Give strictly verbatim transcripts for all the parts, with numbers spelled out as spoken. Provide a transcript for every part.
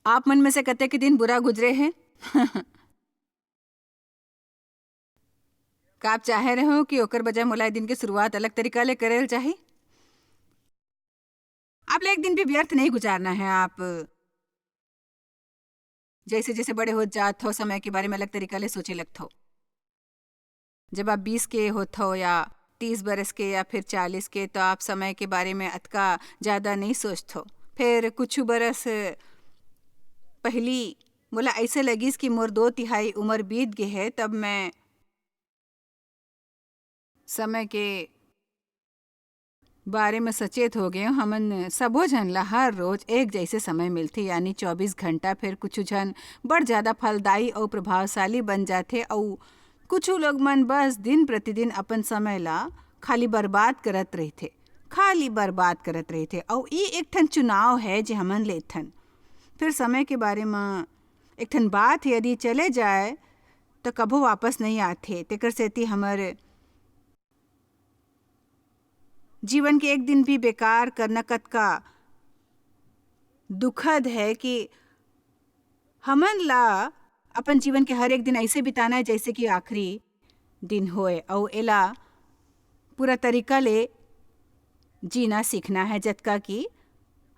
आप मन में से कते के दिन बुरा गुजरे हे? का आप चाहे रहो कि ओकर बजाय मोला ए दिन के शुरुआत अलग तरीका ले करे ल चाही? आप ले एक दिन भी व्यर्थ नहीं गुजारना है। आप जैसे जैसे बड़े होत जात हो, समय के बारे में अलग तरीका ले सोचे लगत हो। जब आप बीस के होत हो या तीस बरस के या फिर चालीस के, तो आप समय के बारे में अतका ज्यादा नहीं सोचत हो। फिर कुछ बरस पहली मोला ऐसे लगिस कि मोर दो तिहाई उम्र बीत गे है, तब मैं समय के बारे में सचेत हो गए। हमन सबो झन ला हर रोज एक जैसे समय मिलथे, यानी चौबीस घंटा। फिर कुछ झन बड़ ज्यादा फलदायी अउ प्रभावशाली बन जाथे, अउ कुछ लोग मन बस दिन प्रतिदिन अपन समय ला खाली बर्बाद करत रहिथे, खाली बर्बाद करत रहिथे। अउ ई एक ठन चुनाव है जे हमन लेथन। फिर समय के बारे में एक ठन बात यदि चले जाए, तो कभू वापस नहीं आथे। तेकर सेती हमर जीवन के एक दिन भी बेकार करना कतका दुखद है कि हमन ला अपन जीवन के हर एक दिन ऐसे बिताना है, जैसे कि आखिरी दिन होए, अउ एला पूरा तरीका ले जीना सीखना है, जतका कि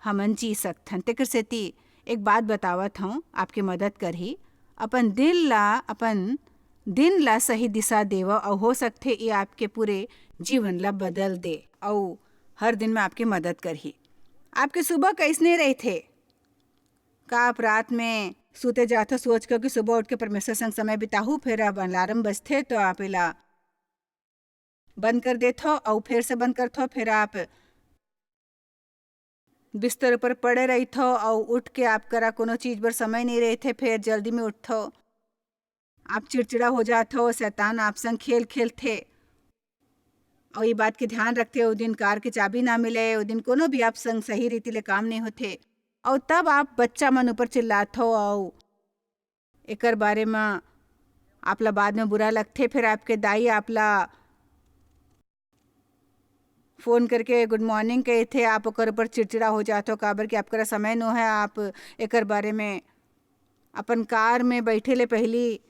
हमन जी सकथन। तेकर सेती एक बात बतावत हूँ, आपके मदद करही। अपन दिल ला, अपन दिन ला सही दिशा देव, अउ हो सकथे ये आपके पूरे जीवन ला बदल दे, अउ हर दिन में आपके मदद करही। आपके सुबह कैसने रहिथे? का आप रात में सूते जाथो सोच के कि सुबह उठ के परमेश्वर संग समय बिताहू, फिर अब अलार्म बजथे तो आप एला बंद कर देथो अउ फिर से बंद करथो, फिर आप बिस्तर ऊपर पड़े रहिथो अउ उठ के आप करा कोनो चीज बर समय नहीं रहिथे, फिर जल्दी में उठथो, आप चिड़चिड़ा हो जाथो, शैतान आप संग खेल खेलथे। अउ ये बात के ध्यान रखथे, ओ दिन कार के चाबी ना मिले, ओ दिन कोनो भी आप संग सही रीति ले काम नहीं होथे, अउ तब आप बच्चा मन ऊपर चिल्लाथो, अउ एकर बारे म आप ला बाद में बुरा लगथे। फिर आपके दाई आप ला फोन करके गुड मॉर्निंग कहिथे, आप ओकर ऊपर चिड़चिड़ा हो जाथो, काबर कि आपकरा समय नो है। आप एकर बारे में अपन कार में बैठे ले पहली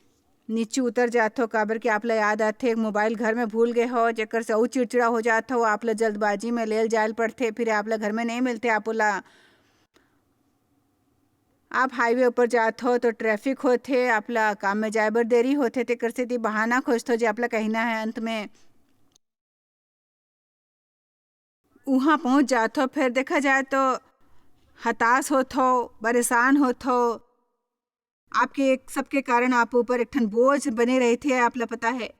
नीचे उतर जाथो, काबर कि आप ला याद आथे, मोबाइल घर में भूल गए हो, जेकर से अउ चिड़चिड़ा हो जाथो, आप ला जल्दबाजी में लेल जायल पड़थे, फिर आप ला घर में नहीं मिलथे, आप ओला, आप हाईवे ऊपर जाथो तो ट्रैफिक होथे, आप ला काम में जाए बर देरी होथे, तेकर सेती बहाना खोजथो जे आप ला कहना है। अंत में उहाँ पहुँच जाथो, फिर देखा जाए तो हताश होथो, परेशान होथो। आपके एक, सबके कारण आप ऊपर एक ठन बोझ बने रहिथे, आप ला पता है।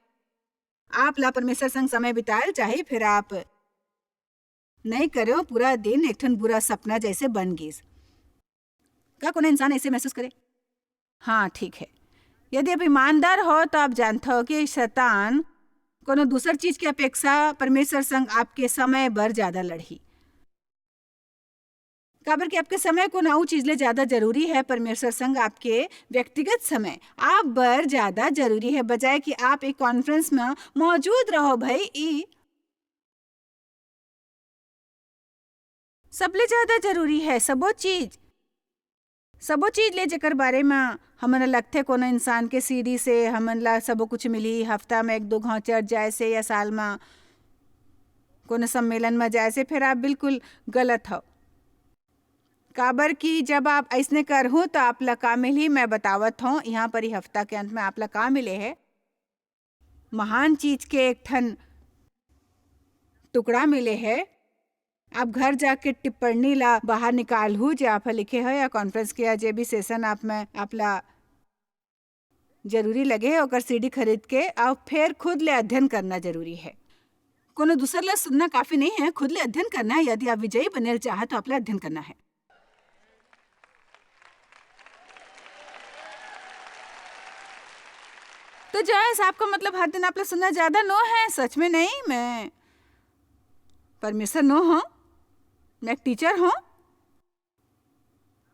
आप ला परमेश्वर संग समय बितायल चाही, फिर आप नहीं करेव, पूरा दिन एक ठन बुरा सपना जैसे बन गिस। का कोनो इंसान ऐसे महसूस करे? हाँ, ठीक है। यदि आप ईमानदार हो, तो आप जानथो कि शैतान कोनो दूसर चीज के अपेक्षा परमेश्वर संग आपके समय बर ज्यादा लड़ही। काबर कि आपके समय कोनो अउ चीज ले ज्यादा जरूरी है, परमेश्वर संग आपके व्यक्तिगत समय आप बर ज्यादा जरूरी है, बजाय कि आप एक कॉन्फ्रेंस में मौजूद रहो। भाई, ई सबले ज्यादा जरूरी है। सबो चीज, सबो चीज ले जेकर बारे म हमन ल लगथे, कोनो इंसान के सीढ़ी से हमन ला सबो कुछ मिली, हफ्ता में एक दो घाव चर्च जाए से या साल में कोनो सम्मेलन में जाए से, फिर आप बिल्कुल गलत हो। काबर कि जब आप ऐसने करहू, तो आप ला का मिलही, मैं बतावत हूँ। यहाँ पर ही हफ्ता के अंत में आप ला का मिले है, महान चीज के एक ठन टुकड़ा मिले है। आप घर जाके टिप्पणी ला बाहर निकालहू, जे आप ह लिखे हो, या कॉन्फ्रेंस के, या जे भी सेशन आप में आप ला जरूरी लगे है, ओकर सीडी खरीद के आप फिर खुद ले अध्ययन करना जरूरी है। कोनो दूसर ला सुनना काफी नहीं है, खुद ले अध्ययन करना है। यदि आप विजयी बने ल चाहत, तो आप ला अध्ययन करना है। तो जॉयस, आपका मतलब हर दिन आप ला सुनना ज्यादा नो है? सच में नहीं, मैं परमेश्वर नो हूँ, मैं एक टीचर हूँ।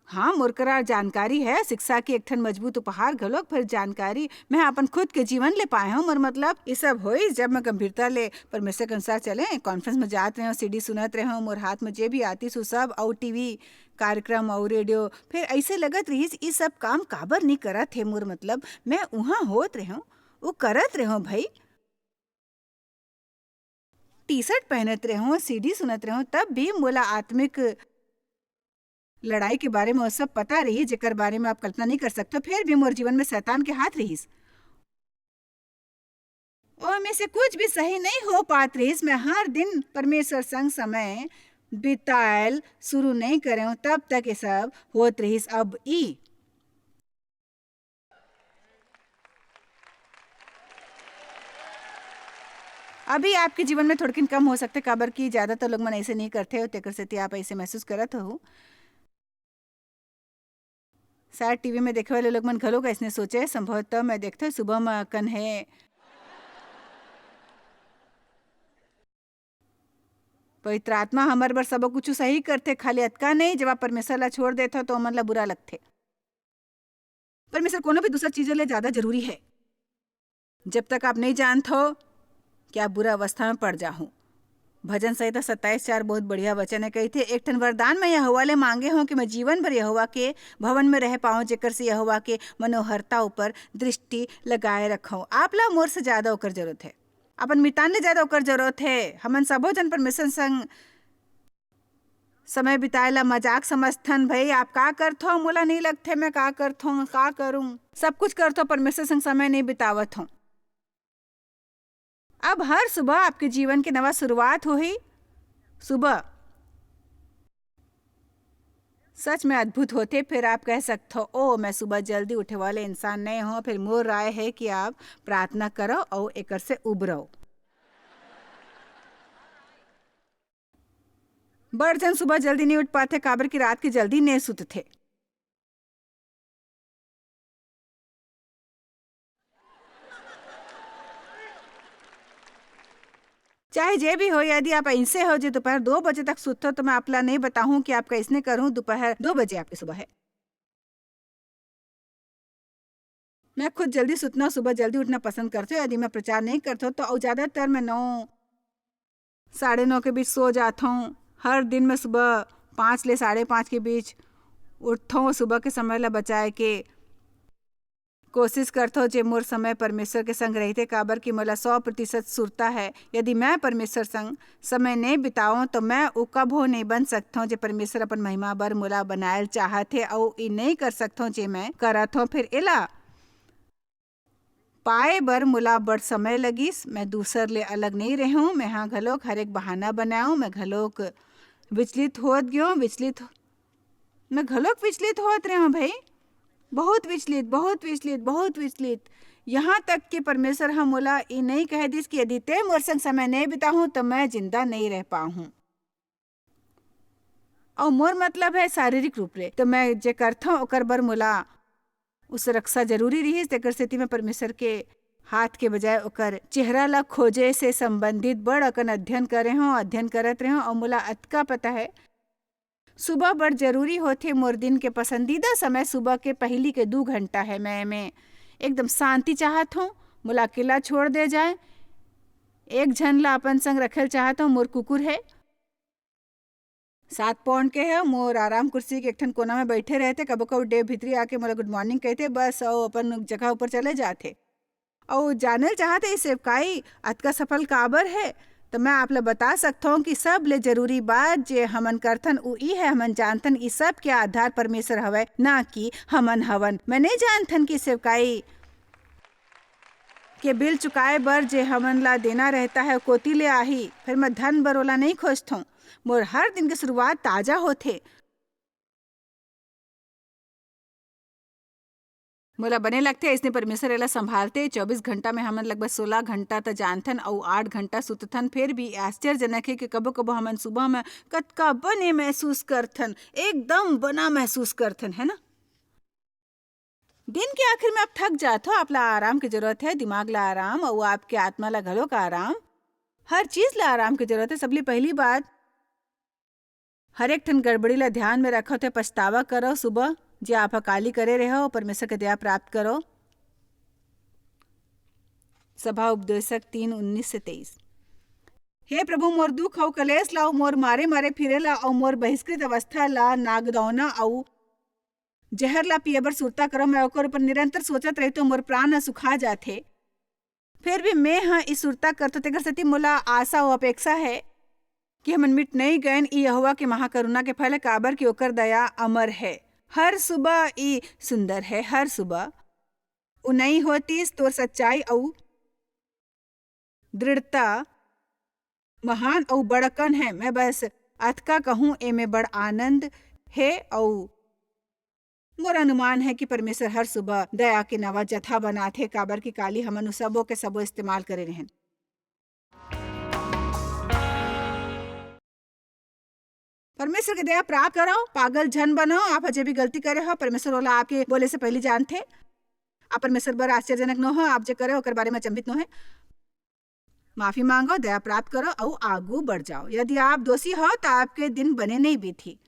हाँ, मोर करा जानकारी है, शिक्षा के एक ठन मजबूत उपहार घलोक, फिर जानकारी मैं अपन खुद के जीवन ले पाए हूँ। मोर मतलब, ये सब होई, जब मैं गंभीरता ले परमेश्वर के अनुसार चले, कॉन्फ्रेंस में जात रहे हूँ, सीडी सुनत रहे हूँ, मोर हाथ में जे भी आतीस, वो सब, अउ टीवी कार्यक्रम अउ रेडियो, फिर ऐसे लगत रहिस, ये सब काम काबर नहीं करत है। मोर मतलब, मैं वहाँ होत रहे हूँ, वो करत रहे हूँ भाई। टी शर्ट पहनत रहे हूँ, सीडी सुनत रहे हूँ, तब भी मोला आत्मिक लड़ाई के बारे में वो सब पता रही, जेकर बारे में आप कल्पना नहीं कर सकते। फिर भी मोर जीवन में शैतान के हाथ रहिस, ओमे से कुछ भी सही नहीं हो पात रहिस। मैं हर दिन परमेश्वर संग समय बितायल शुरू नहीं करे हूँ, तब तक ये सब होत रहिस। अब ई अभी आपके जीवन में थोड़किन कम हो सकथे, काबर कि ज्यादातर लोग मन ऐसे नहीं करथे, तेकर सेती आप ऐसे महसूस करत हो। शायद टीवी में देखे वाले लोग मन घलो अइसने सोचे, संभवतः मैं देखथों सुबह म कन्हे पवित्र आत्मा हमर बर सबो कुछ सही करथे, खाली अतका नहीं, जब आप परमेश्वर ला छोड़ देथो, तो ओमन ला बुरा लगथे। परमेश्वर कोनो भी दूसर चीज ले ज्यादा जरूरी है। जब तक आप नहीं जानत हो कि आप बुरा अवस्था में पड़ जाहू। भजन संहिता सत्ताईस चार बहुत बढ़िया वचन है, कहिथे, "एक ठन वरदान मैं यहोवा ले मांगे हूँ कि मैं जीवन भर यहोवा के भवन में रह पाऊँ, जेकर से यहोवा के मनोहरता ऊपर दृष्टि लगाए रखूँ।" आप ला मोर से ज्यादा ओकर जरूरत है, अपन मितान ले ज्यादा ओकर जरूरत है। हमन सबो जन परमेश्वर संग समय बिताए ला मजाक समझथन। भाई, आप का करथो, मोला नहीं लगथे मैं का करथो, का करूं, सब कुछ करथो, परमेश्वर संग समय नहीं बितावत हो। अब हर सुबह आपके जीवन के नवा शुरुआत होही। सुबह सच में अद्भुत होथे। फिर आप कह सकथो, "ओ, मैं सुबह जल्दी उठे वाले इंसान नहीं हूँ।" फिर मोर राय है कि आप प्रार्थना करो और एकर से उबरो। बड़ झन सुबह जल्दी नहीं उठ पाथे, काबर कि रात के जल्दी नहीं सुतथे। चाहे जे भी हो, यदि आप ऐसे हो जो दोपहर दो बजे तक सुतथो, तो मैं आप ला नहीं बताहूँ कि आप कैसने करूँ। दोपहर दो बजे आपकी सुबह है। मैं खुद जल्दी सुतना, सुबह जल्दी उठना पसंद करथो। यदि मैं प्रचार नहीं करथो, तो अउ ज्यादातर मैं नौ, साढ़े नौ के बीच सो जाथो। हर दिन मैं सुबह पाँच ले साढ़े पाँच के बीच उठथो। सुबह के समय ला बचाए के कोशिश करथो, जे मोर समय परमेश्वर के संग रहिथे, काबर कि मोला सौ प्रतिशत सुरता है। यदि मैं परमेश्वर संग समय नहीं बिताओं, तो मैं वो कभो नहीं बन सकथों, जे परमेश्वर अपन महिमा बर मोला बनायल चाहत हे, अउ ई नहीं कर सकथों, जे मैं करत हों। फिर एला पाए बर मोला बड़ समय लगिस। मैं दूसर ले अलग नहीं रहूं। मैं हा घलोक हर एक बहाना बनाऊं। मैं घलोक विचलित होत गयो, विचलित, मैं घलोक विचलित होत रहूं भाई, बहुत विचलित, बहुत विचलित, बहुत विचलित। यहाँ तक कि परमेश्वर ह मोला ये नहीं कह दिस कि यदि ते मोर संग समय नहीं बिताहूं, तो मैं जिंदा नहीं रह पाहूं। और मोर मतलब है शारीरिक रूप ले, तो मैं जे करथों, ओकर बर मोला उ सुरक्षा जरूरी रहिस, तेकर सेती मैं परमेश्वर के हाथ के बजाय ओकर चेहरा ला खोजे से संबंधित बड़ अकन अध्ययन करे हों, अध्ययन करत रहे हों। और मोला अतका पता है, सुबह बड़ जरूरी होथे। मोर दिन के पसंदीदा समय सुबह के पहिली के दू घंटा है। मैं एमे एकदम शांति चाहत हों, मोला अकेला छोड़ दे जाए। एक झन ला अपन संग रखेल चाहत हों। मोर कुकुर है, सात पाउंड के है, मोर आराम कुर्सी के एक ठन कोना में बैठे रहथे। कभो कभो डेव भीतरी आके मोला गुड मॉर्निंग कहथे, बस, अउ अपन जगह ऊपर चले जाथे। अउ जानल चाहत हे, सेवकाई अतका सफल काबर है? तो मैं आप ला बता सकथों कि सब ले जरूरी बात जे हमन करथन, उ ई है, हमन जानथन, ई सब के आधार परमेश्वर हवय, ना कि हमन हवन। मैं नहीं जानथन कि सेवकाई के बिल चुकाए बर जे हमन ला देना रहता है, कोती ले आही। फिर मैं धन बर ओला नहीं खोजथों। मोर हर दिन के शुरुआत ताजा होथे। मोला बने लगथे, अइसने परमेश्वर एला संभालथे। चौबीस घंटा में हमन लगभग सोलह घंटा त जानथन अउ आठ घंटा सुतथन। फिर भी आश्चर्यजनक हे कि कभो-कभो हमन सुबह में कतका बने महसूस करथन, एकदम बना महसूस करथन, है ना? दिन के आखिर में आप थक जाथो, आप ला आराम के जरूरत है, दिमाग ला आराम अउ आपके आत्मा ला घलोक आराम। हर चीज ला आराम के जरूरत है। सबले पहली बात, हर एक ठन गड़बड़ी ला ध्यान में रखो, ते पछतावा करो सुबह, जे आप ह काली करे रहो, परमेश्वर के दया प्राप्त करो। सभा उपदेशक तीन, उन्नीस से तेईस। हे प्रभु, मोर दुख अउ कलेश ला, अउ मोर मारे मारे फिरे ला, अउ मोर बहिष्कृत अवस्था ला, नागदौना अउ जहर ला पिए बर सुरता करो। मैं ओकर ऊपर निरंतर सोचत रही तो मोर प्राण ह सुखा जाथे। फिर भी मैं ह ई सुरता करतो, तेकर सेती मोला आशा अउ अपेक्षा है कि हमन मिट नई गयन ई यहोवा के महाकरुणा के फल, काबर कि ओकर दया अमर है। हर सुबह ई सुंदर है, हर सुबह। उ नई होतिस तोर सच्चाई अउ दृढ़ता महान अउ बड़कन है। मैं बस अतका कहूँ, एमे बड़ आनंद हे अउ मोर अनुमान है कि परमेश्वर हर सुबह दया के नवा जथा बनाथे, काबर कि काली हमन उ सबो के सबो इस्तेमाल करे रहेन। परमेश्वर के दया प्राप्त करो, पागल झन बनो। आप ह जे भी गलती करे हो, परमेश्वर ओला आपके बोले से पहले जानथे। आप परमेश्वर बर आश्चर्यजनक नो हो, आप जे करे ओकर बारे में अचंभित नो है। माफी मांगो, दया प्राप्त करो अउ आगू बढ़ जाओ। यदि आप दोषी हो, तो आपके दिन बने नहीं बीती।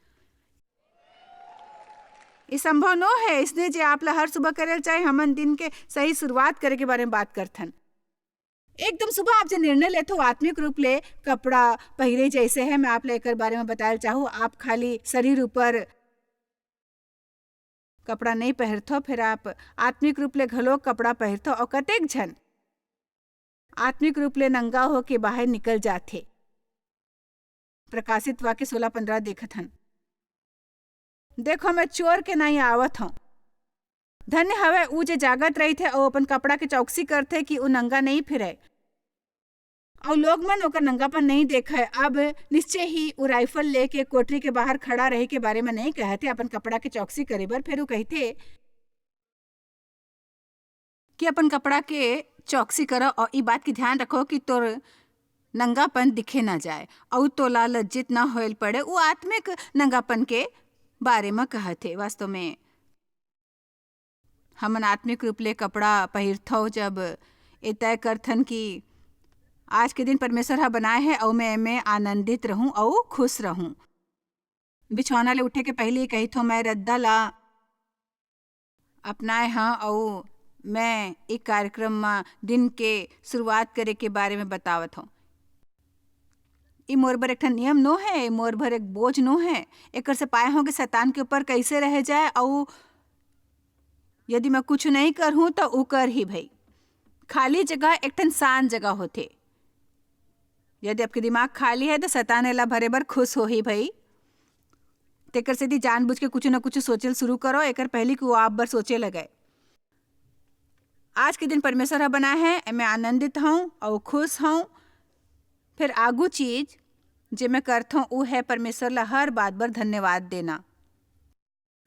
ये संभव नो है, इसने जे आप ला हर सुबह करे चाहे, हमन दिन के सही शुरुआत करे के बारे में बात करथन। एकदम सुबह आप जे निर्णय लेथो आत्मिक रूप ले कपड़ा पहिरे जैसे है, मैं आप ला एकर बारे में बताए चाहूँ। आप खाली शरीर ऊपर कपड़ा नहीं पहिरथो, फिर आप आत्मिक रूप ले घलो कपड़ा पहिरथो। और कतेक झन आत्मिक रूप ले नंगा होके बाहर निकल जाथे। प्रकाशित वाक्य सोलह पन्द्रह देखत हन। देखो, मैं चोर के नहीं आवत हूँ। धन्य हवय ऊ जे जागत रहिथे अउ अपन कपड़ा के चौकसी करथे कि ऊ नंगा नहीं फिरय। अउ लोग मन ओकर नंगापन नहीं देखय। अब निश्चय ही ऊ राइफल लेके कोठरी के बाहर खड़ा रहे के बारे में नहीं कहथे, अपन कपड़ा के चौकसी करे बर। फिर ऊ कहिथे कि अपन कपड़ा के चौकसी करो और ई बात के ध्यान रखो कि तोर नंगापन दिखे ना जाए अउ तोला लज्जित ना होयल पड़े। ऊ आत्मिक नंगापन के बारे में कहथे। वास्तव में हमन आत्मिक रूप ले कपड़ा पहिरथव, जब ए तय करथन कि आज के दिन परमेश्वर ह बनाए हे अउ मैं एमे आनंदित रहूं अउ खुश रहूं। बिछौना ले उठे के पहिली कहिथव, मैं रद्दा ला अपनाए हं अउ मैं एक कार्यक्रम म दिन के शुरुआत करे के बारे में बतावत हंव। ई मोर बर एक ठन नियम नो है, ई मोर बर एक बोझ नो है। एकर से पाए हंव कि शैतान के ऊपर कैसे रहे जाए, अउ यदि मैं कुछ नहीं करहूं, तो ऊ कर ही भई। खाली जगह एक ठन शांत जगह होथे। यदि आपके दिमाग खाली है, तो शैतान एला भरे बर खुश होही भई। तेकर सेती जानबूझ के कुछ न कुछ सोचल शुरू करो, एकर पहली कि वो आप बर सोचे लगे। आज के दिन परमेश्वर ह बनाए है, एमे आनंदित हूँ और खुश हूँ। फिर आगू चीज जे मैं करथों, ऊ है परमेश्वर ला हर बात बर धन्यवाद देना।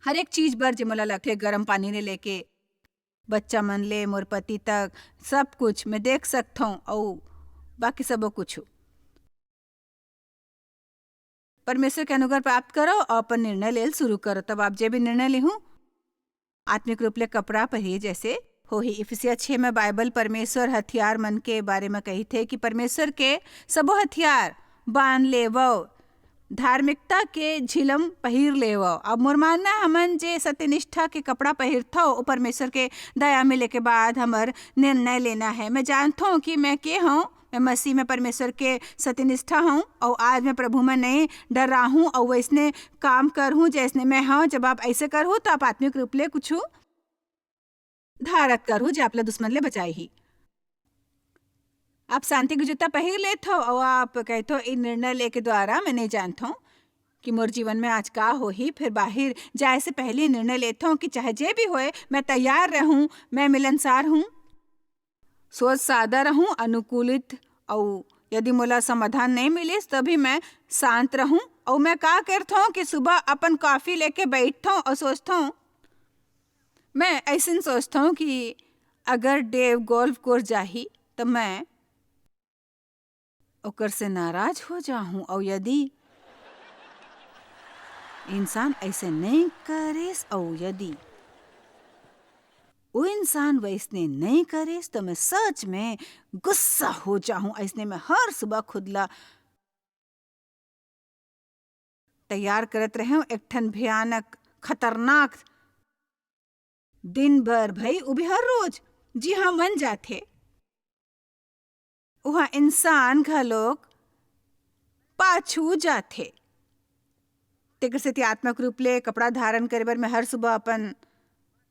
हर एक चीज बर जे मोला लगथे, गरम पानी ले लेके बच्चा मन ले मोर पति तक, सब कुछ मैं देख सकथों, अउ बाकी सबो कुछ। परमेश्वर के अनुग्रह प्राप्त करो और अपन निर्णय लेल शुरू करो। तब आप जे भी निर्णय लेहू, आत्मिक रूप ले कपड़ा पहिरे जैसे होही। इफिसिया छह में बाइबल परमेश्वर हथियार मन के बारे में कही थे कि परमेश्वर के सबो हथियार बांध लेवो, धार्मिकता के झिलम पहिर लेवो। अब मोर मानना है, हमन जे सत्यनिष्ठा के कपड़ा पहिरथो, वो परमेश्वर के दया मिले के बाद हमर निर्णय लेना है। मैं जानथो कि मैं के हूँ, मैं मसीह में परमेश्वर के सत्यनिष्ठा हूँ, और आज मैं प्रभु में नहीं डराहूँ, और वैसने काम करहूँ जैसने मैं हूँ। जब आप ऐसे करहू, तो आप आत्मिक रूप ले कुछ धारत करहू, जे आपला दुश्मन ले बचाई ही। आप शांति के जूता पहिर लेथो, और आप कहथो, "ई निर्णय लेके द्वारा मैं नहीं जानथो कि मोर जीवन में आज का होही।" फिर बाहर जाए से पहले निर्णय लेथो कि चाहे जे भी होए, मैं तैयार रहूं, मैं मिलनसार हूं, सोच सादा रहूं, अनुकूलित, अउ यदि मोला समाधान नहीं मिलिस, तभी मैं शांत रहूं। अउ मैं का करथो कि सुबह अपन कॉफी लेके बैठथो और सोचथो, मैं ऐसन सोचथो कि अगर डेव गोल्फ कोर्स जाही, त मैं ओकर से नाराज हो जाहूं, अउ यदि इंसान ऐसे नहीं करिस, अउ यदि वो इंसान वैसने नहीं करिस, तो मैं सच में गुस्सा हो जाहूं। ऐसने मैं हर सुबह खुद ला तैयार करत रहेंव एक ठन भयानक, खतरनाक। दिन भर भई, उभी हर रोज। जी हाँ, मन जाथे। उहाँ इंसान घलोक पाछू जाथे। तेकर सेती आत्मक रूप ले कपड़ा धारण करे बर मैं हर सुबह अपन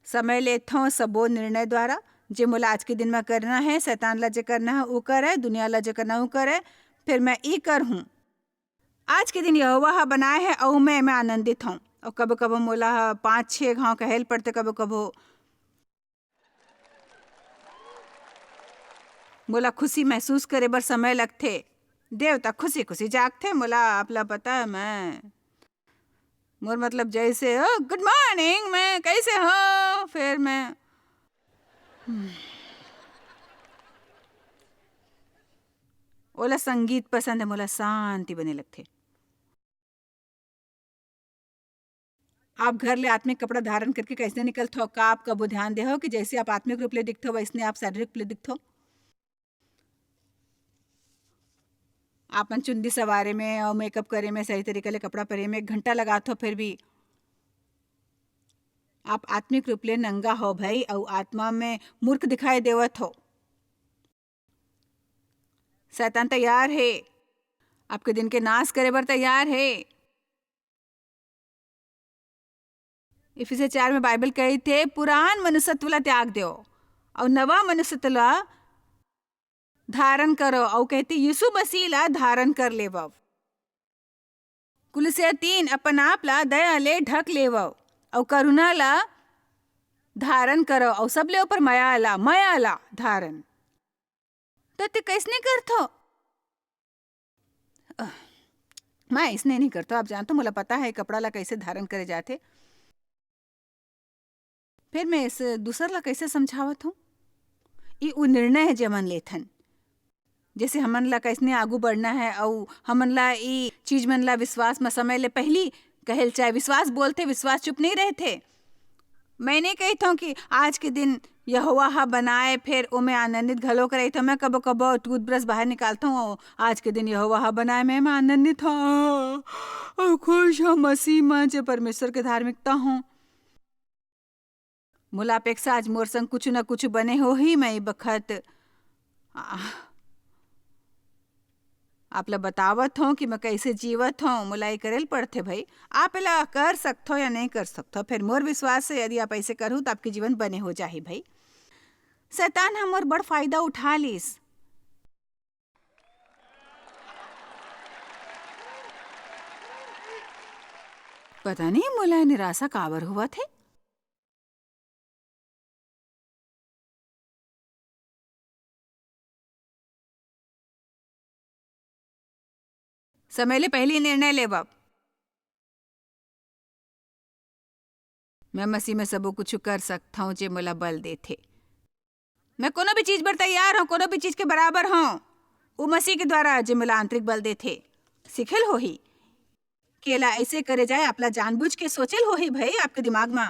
समय लेथंव, सबो निर्णय द्वारा, जे मोला आज के दिन म करना हे, शैतान ला जे करना हे, ऊ करे, दुनिया ला जे करना, ऊ करे, फेर मैं ई करहूँ। आज के दिन यहोवा ह बनाए हे, अऊ मैं एमा आनंदित हंव। अऊ कभू-कभू मोला ह पाँच छे घांव कहे ल पड़थे, कभू-कभू मोला खुशी महसूस करे बर समय लगथे। देवता खुशी-खुशी जागथे, मोला आप ला पता हे, मैं, मोर मतलब, जैसे, "ओ, गुड मॉर्निंग, मैं कैसे हो?" फेर मैं, हम्म। ओला संगीत पसंद हे, मोला शांति बने लगथे। आप घर ले आत्मिक कपड़ा धारण करके कैसने निकलथव? का आप कभू ध्यान देहव कि जैसे आप आत्मिक रूप ले दिखथव, वैसने आप शारीरिक रूप ले दिखथव? आप मन चुंदी सवारे में अउ मेकअप करे में, सही तरीका ले कपड़ा पहरे में एक घंटा लगाथव, फिर भी आप आत्मिक रूप ले नंगा हो भाई, अउ आत्मा में मूर्ख दिखाई देवत हो। शैतान तैयार हे, आपके दिन के नाश करे बर तैयार हे। इफिसिया चार में बाइबल कहिथे, "पुरान मनुष्यत्व ला त्याग देव अउ नवा मनुष्यत्व ला धारण करो," अउ कहथे, "यीशु मसीह ला धारण कर लेवव।" कुलसिया तीन, "अपन आप ला दया ले ढक लेवव अउ करुणा ला धारण करो अउ सबले ऊपर मया ला, मया ला धारण।" तो ते कैसने करथो? अह, मैं इसने नहीं करता, आप जानते हो, मोला पता है कपड़ा ला कैसे धारण करे जाथे। फिर मैं इस दूसर ला कैसे समझावत हूँ? ई उ निर्णय है जे हमन लेथन। जैसे हमन ला कैसने आगू बढ़ना है, अउ हमन ला ई चीज मन ला विश्वास में समय ले पहली कहल चाहे। विश्वास बोलथे, विश्वास चुप नहीं रहथे। मैं नहीं कहता हूँ कि आज के दिन यहोवा ह बनाए, फिर ओमे आनंदित घलो करई। तो मैं कबो-कबो टूथब्रश बाहर निकालता हूँ, "आज के दिन यहोवा ह बनाए, मैं, मैं आनंदित हूँ और खुश हूँ मसीह में, जे परमेश्वर के धार्मिकता हूँ।" मोला अपेक्षा आज मोर संग कुछ न कुछ बने होही, मैं ई बखत, आ, आप ला बतावत हूँ कि मैं कैसे जीवत हूँ। मोला ये करे ल पड़थे भाई। आप एला कर सकथो या नहीं कर सकथो, फिर मोर विश्वास से यदि आप ऐसे करहू तो आपके जीवन बने हो जाही भाई। शैतान ह मोर बड़ फायदा उठा लीस। पता नहीं मोला निराशा काबर हुआ थे। समय ले पहली निर्णय लेवव। मैं मसीह में सबो कुछ कर सकथंव, जे मोला बल देथे। मैं कोनो भी चीज बर तैयार हूँ, कोनो भी चीज के बराबर हूँ, वो मसीह के द्वारा, जे मोला आंतरिक बल देथे। सिखल होही के ला ऐसे करे जाए, आपला जानबूझ के सोचल होही भाई, आपके दिमाग में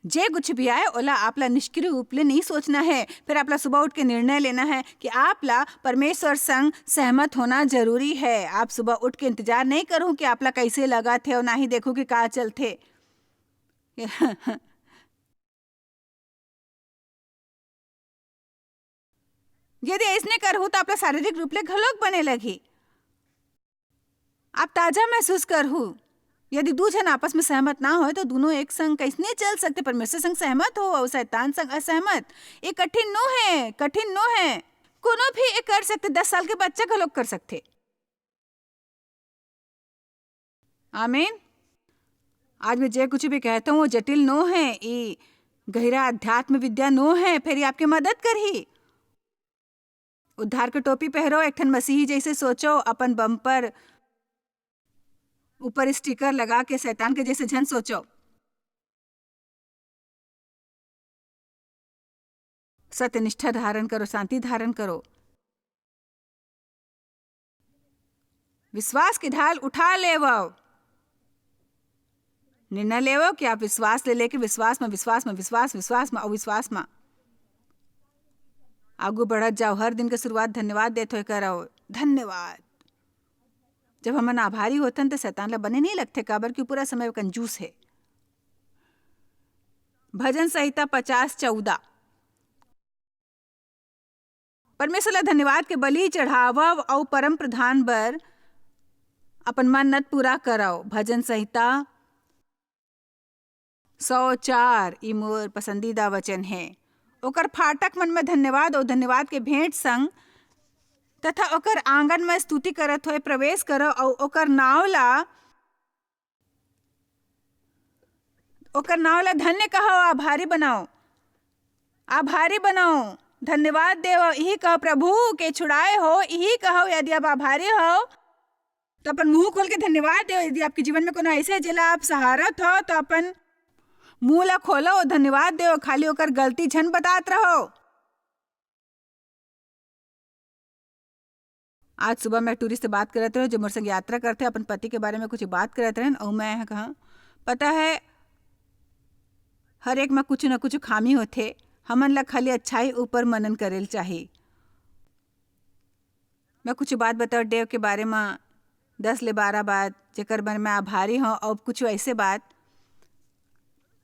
जे कुछ भी आए, ओला आपला निष्क्रिय रूप ले नहीं सोचना है। फिर आपला सुबह उठ के निर्णय लेना है कि आपला परमेश्वर संग सहमत होना जरूरी है। आप सुबह उठ के इंतजार नहीं करू कि आपला कैसे लगा थे और ना ही देखू कि का चलथे। यदि ऐसने करहू, तो आपला शारीरिक रूप ले घलोक बने लगही। आप ताजा महसूस करहू। यदि दू झन आपस में सहमत ना होय, तो दोनों एक संग कैसने चल सकथे? परमेश्वर संग सहमत हो और शैतान संग असहमत। ये कठिन नो है, कठिन नो है। कोनो भी ये कर सकथे, दस साल के बच्चा घलोक कर सकथे। आमीन। आज मैं जे कुछ भी कहता हूँ, वो जटिल नो है, ई गहिरा अध्यात्म विद्या नो है, फिर ये आपके मदद करही। उद्धार के टोपी पहरो, एक ठन मसीही जैसे सोचो, अपन बम्पर ऊपर स्टिकर लगा के शैतान के जैसे झन सोचो। सत्यनिष्ठा धारण करो, शांति धारण करो। विश्वास की ढाल उठा लेवो। निर्णय लेवो कि आप विश्वास ले लेके विश्वास में, विश्वास में, विश्वास, विश्वास में, अविश्वास में आगू बढ़त जाओ। हर दिन के शुरुआत धन्यवाद देत होए करो। धन्यवाद। जब हमन आभारी होथन, त शैतान ला बने नहीं लगथे, काबर कि पूरा समय कंजूस हे। भजन संहिता पचास चौदह। परमेश्वर ला धन्यवाद के बलि चढ़ावव अउ परम प्रधान बर अपन मन्नत पूरा करव। भजन संहिता सौ चार, ई मोर पसंदीदा वचन हे। ओकर फाटक मन में धन्यवाद अउ धन्यवाद के भेंट संग तथा ओकर आंगन में स्तुति करत होए प्रवेश करव अउ ओकर नाव ला, ओकर नाव ला धन्य कहव, आभारी बनाओ, आभारी बनाओ, धन्यवाद देव, इही कहो प्रभु के छुड़ाए हो, इही कहो। यदि आप आभारी हो, तो अपन मुंह खोल के धन्यवाद देव। यदि आपके जीवन में कोनो ऐसे हे, जेला आप सहारत हो, तो अपन मुंह ला खोलो, धन्यवाद देव। खाली ओकर गलती झन बतात रहो। आज सुबह मैं टूरी से बात करत रहेंव, जो मोर संग यात्रा करथे, अपन पति के बारे में कुछ बात करत रहेन, अउ मैं ह कहा, पता है, हर एक में कुछ न कुछ खामी होथे, हमन ला खाली अच्छाई ऊपर मनन करेल चाही। मैं कुछ बात बताओ देव के बारे में, दस ले बारह बात, जेकर बर मैं आभारी हूँ, और कुछ ऐसे बात,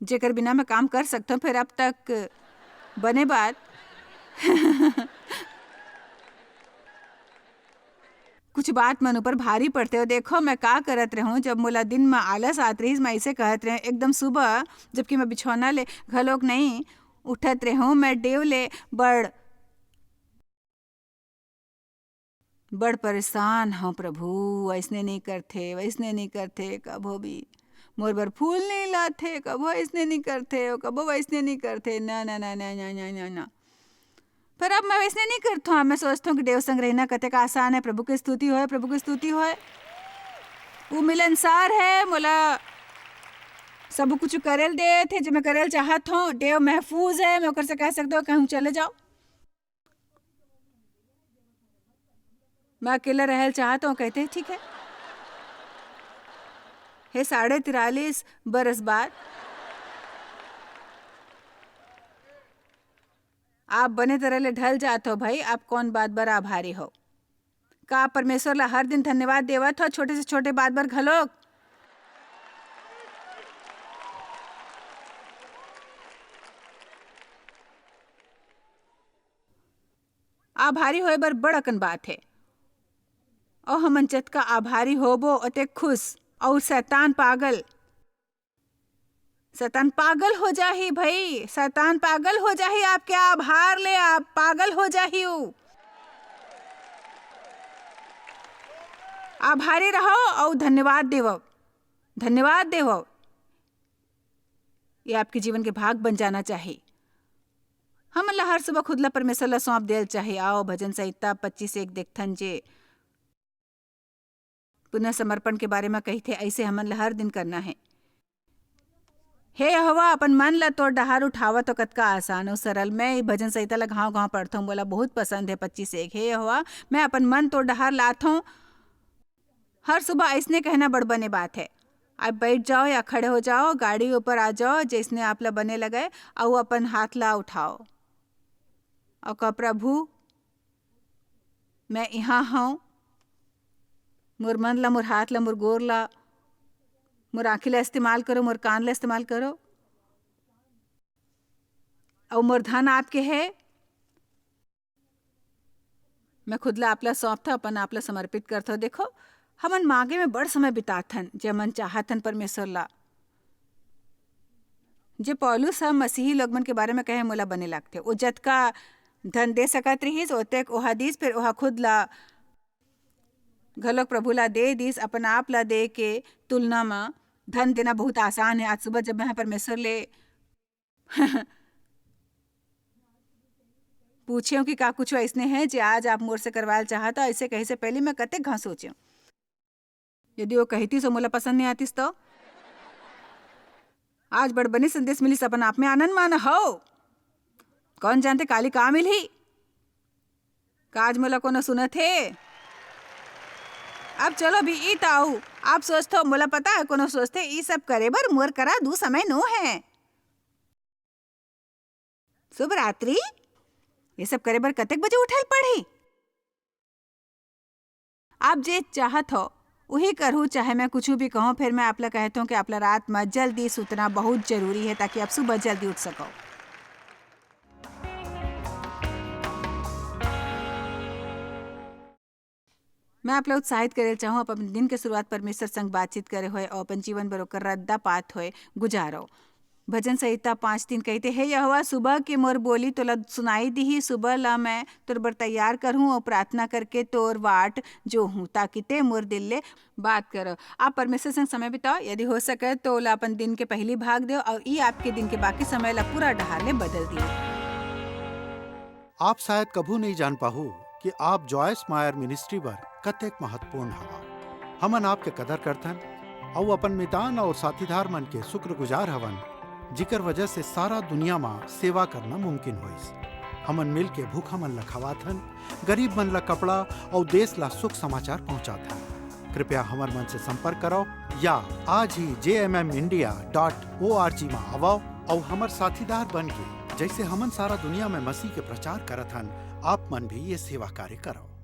जेकर बिना मैं काम कर सकता हूँ, फिर अब तक बने बात। कुछ बात मन ऊपर भारी पड़थे। देखो, मैं का करत रहूं, जब मोला दिन में आलस आत रहिस, मैं ऐसे कहत रहूं, एकदम सुबह, जबकि मैं बिछौना ले घलोक नहीं उठत रहूं, मैं देव ले बड़, बड़ परेशान हूँ प्रभु। ऐसने नहीं करथे, वैसने नहीं करथे, कभो भी मोर बर फूल नहीं लाथे, कभो ऐसने नहीं करथे, कभो वैसने नहीं करथे, ना, ना, ना। पर अब मैं वैसने नहीं करथों। मैं सोचथों कि देव संग रहना कतेक आसान है। प्रभु की स्तुति होए, प्रभु की स्तुति होए। वो मिलनसार है, मोला सब कुछ करेल देथे, जो मैं करेल चाहत हूँ। देव महफूज है, मैं ओकर से कह सकता हूँ, कहूँ चले जाओ। मैं अकेला रहल चाहत हूँ, कहते हैं, ठीक है। हे साढ़े तिरालीस बरस बाद आप बने तरह ले ढल जात हो भाई, आप कौन बात बर आभारी हो? का आप परमेश्वर ला हर दिन धन्यवाद देवत हो, छोटे से छोटे बात बर घलोक? आभारी होए बर बड़ अकन बात है। और हमन जतका आभारी होबो, ओते खुश। और शैतान पागल, शैतान पागल हो जाही भाई, शैतान पागल हो जाही आपके आभार ले, आप पागल हो जाही ऊ। आभारी रहो और धन्यवाद देवो, धन्यवाद देवो। ये आपके जीवन के भाग बन जाना चाहिए। हमन ला हर सुबह खुद ला परमेश्वर ला सौंप देल चाहिए। आओ, भजन संहिता पच्चीस एक देखथन, जे पुनः समर्पण के बारे में कहिथे, ऐसे हमन ला हर दिन करना है। हे यहोवा, अपन मन ला तोर डहार उठावा तो कतका आसान अउ सरल। मैं ये भजन संहिता ला घांव घांव पढ़थों, मोला बहुत पसंद है पच्चीस एक। हे यहोवा, मैं अपन मन तोर डहार लाथों। हर सुबह ऐसने कहना बड़ बने बात है। आप बैठ जाओ या खड़े हो जाओ, गाड़ी ऊपर आ जाओ, जैसने आप ला बने लगे, अउ अपन हाथ ला उठाओ अउ कह, प्रभु, मैं इहाँ हूँ, मोर मन ला, मोर हाथ ला, मोर गोर ला, मोर आँखी ला इस्तेमाल करो, मोर कान ला इस्तेमाल करो, अउ मोर धन आपके है। मैं खुद ला आप ला सौंपथव, अपन आप ला समर्पित करथव। देखो, हमन मांगे में बड़ समय बिताथन, जे हमन चाहथन परमेश्वर ला। जे पौलुस ह मसीही लोग मन के बारे में कहे, मोला बने लागथे। वो जतका धन दे सकत रिहिस, ओतेक ओहा दिस, फिर ओहा खुद ला घलोक प्रभु ला दे दिस। अपन आप ला दे के तुलना म धन देना बहुत आसान है। आज सुबह जब मैं परमेश्वर ले पूछेंव कि का कुछ ऐसने है जे आज आप मोर से करवायल चाहत हो, ऐसे कहे से पहले मैं कतेक घांव सोचेंव, यदि वो कहितिस अउ मोला पसंद नहीं आतिस तो। आज बड़ बने संदेश मिलिस, अपन आप में आनंद मान हो। कौन जानते काली का मिलही, का आज मोला कोनो सुनत हे? अब चलो भी ई ताऊ, आप सोचथो, मोला पता है कोनो सोचथे, ई सब करे बर मोर करा दू समय नो है। शुभ रात्रि। ये सब करे बर कतेक बजे उठल पड़ही? आप जे चाहत हो, उही करहूँ, चाहे मैं कुछु भी कहूँ, फेर मैं आप ला कहत हूँ कि आप ला रात म जल्दी सुतना बहुत जरूरी हे, ताकि आप सुबह जल्दी उठ सकव। मैं आप ला उत्साहित करे ल चाहूँ, आप अपन दिन के शुरुआत परमेश्वर संग बातचीत करे होय अउ अपन जीवन बर ओकर रद्दा पात होय गुजारव। भजन संहिता पाँच तीन कहिथे, "हे यहोवा, सुबह के मोर बोली तोला सुनाई दिही, सुबह ला मैं तोर बर तैयार करहूँ अउ प्रार्थना करके तोर वाट जोहूँ, ताकि ते मोर दिल ले बात कर।" आप परमेश्वर संग समय बिताओ, यदि हो सके तो ओला अपन दिन के पहली भाग दो अउ ई आपके दिन के बाकी समय ला पूरा डहार ले बदल दिए। आप शायद कभू नहीं जान पाहू कि आप जॉयस मायर मिनिस्ट्री बर कतेक महत्वपूर्ण हवा। हमन आपके कदर करथन अउ अपन मितान अउ साथीदार मन के शुक्रगुजार हवन, जिकर वजह से सारा दुनिया म सेवा करना मुमकिन होइस। हमन मिल के भूखा मन ल खवाथन, गरीब मन ल कपड़ा अउ देश ल सुख समाचार पहुंचाथन। कृपया हमर मन से संपर्क करव या आज ही J M M India dot O R G म आवव अउ हमर साथीदार बन के, जैसे हमन सारा दुनिया में मसीह के प्रचार करत हन, आप मन भी ये सेवा कार्य करव।